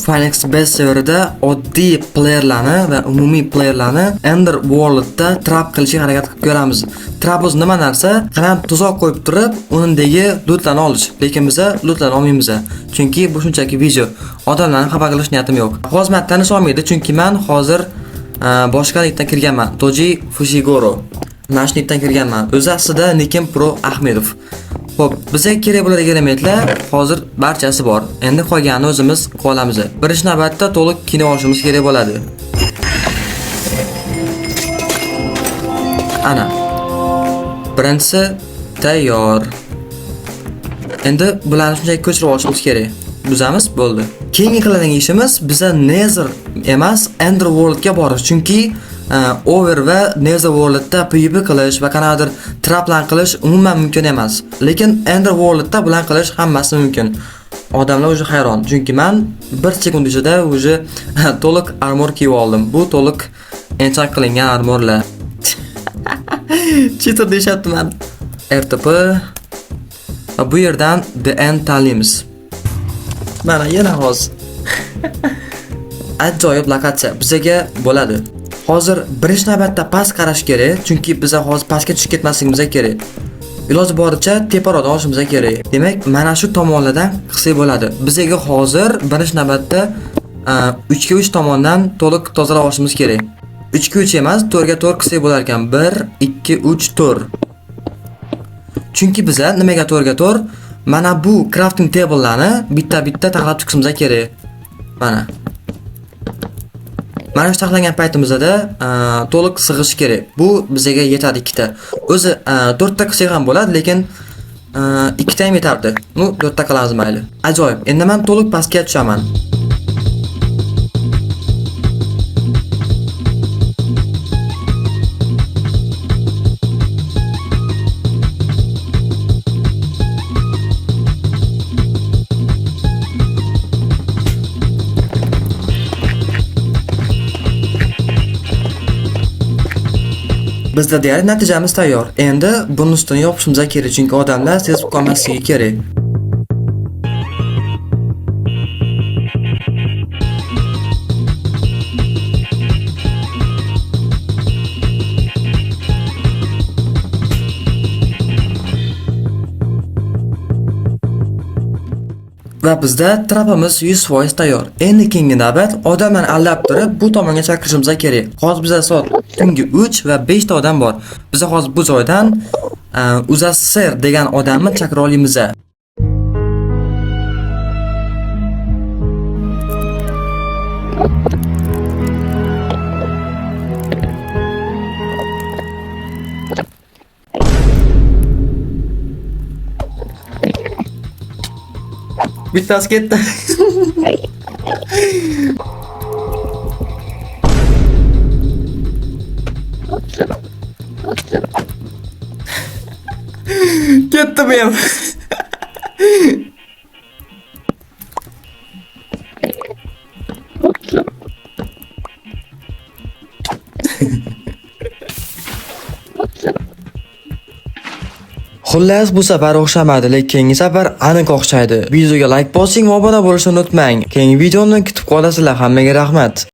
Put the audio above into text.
Phoenix Best serverida oddiy playerlarni va umumiy playerlarni Ender World'da trap qilishga harakat qilib ko'ramiz. Trap o'zi nima narsa? Qanday tuzoq qo'yib turib, unindagi lootlarni olish. Lekin biza lootlarni olmaymiz. Chunki bu shunchaki video. Odamlarni xafa qilish niyatim yo'q. Hozir men tanisha olmaydi, chunki men hozir boshqa nickdan kirganman. Toji Fushiguro. Mana shu nickdan kirganman. O'zi aslida nikim Pro Ahmedov. Xo'p, bizga kerak bo'ladigan elementlar hozir barchasi bor. Endi qolganini o'zimiz qila olamiz. Birinchi navbatda to'liq kino olishimiz kerak bo'ladi. Ana. Birinchisi tayyor. Endi bularni shunchaki ko'chirib olishimiz kerak. Buzamiz, bo'ldi. Keyingi qiladigan ishimiz biza Nether emas, Ender Worldga borish. Chunki Over va Nether Worldda PvP qilish va qanaqadir traplar qilish umuman mumkin emas. Lekin Ender Worldda bular qilish hammasi mumkin. Odamlar уже hayron, chunki men 1 sekund ichida уже to'liq armor kiyib oldim. Bu to'liq enchant qilingan armorlar. Cheater deyishyapti mani. RTP va bu yerdan The End tanlaymiz. Mana yana hozir. Ajoyib lokatsiya bizaga bo'ladi. Hozir birinchi navbatda past qarash kerak, chunki biza hozir pastga tushib ketmasligimiz kerak. Iloji boricha teparoqdan olishimiz kerak. Demak, mana shu tomonlardan qilsak bo'ladi. Bizaga hozir birinchi navbatda 3 ga 3 tomondan to'liq tozalab olishimiz kerak. 3 ga 3 emas, 4 ga 4 qilsak bo'lar ekan. 1 2 3 4. Chunki biza nimaga 4 ga 4? Mana bu crafting table'larni bitta-bitta taxlab chiqishimiz kerak. Mana. Mana shu taxlangan paytimizda to'liq sig'ishi kerak. Bu bizga yetadi ikkita. O'zi to'rtta qilsak ham bo'ladi, lekin ikkita ham yetardi. Ну, to'rtta qilamiz mayli. Ajoyib. Endi men to'liq pastga tushaman. Bizda deyarli natijamiz tayyor. Endi buni ustini yopishimiz kerak, chunki odamlar sezib qolmasligi kerak. Va bizda trapimiz 100% tayyor. Endi keyingi navbat odamlarni aldab turib bu tomonga chaqirishimiz kerak. Hozir bizda soat tungi 3 va 5 ta odam bor. Biz hozir bu joydan Uzasser degan odamni chaqira olamiz. Bittasi ketdi. Ketdi bu ham. Xullas, bu safar o'xshamadi, lekin keyingi safar aniq o'xshaydi. Videoga like bosing va obuna bo'lishni unutmang. Keyingi videoni kutib qolasizlar. Hammaga rahmat.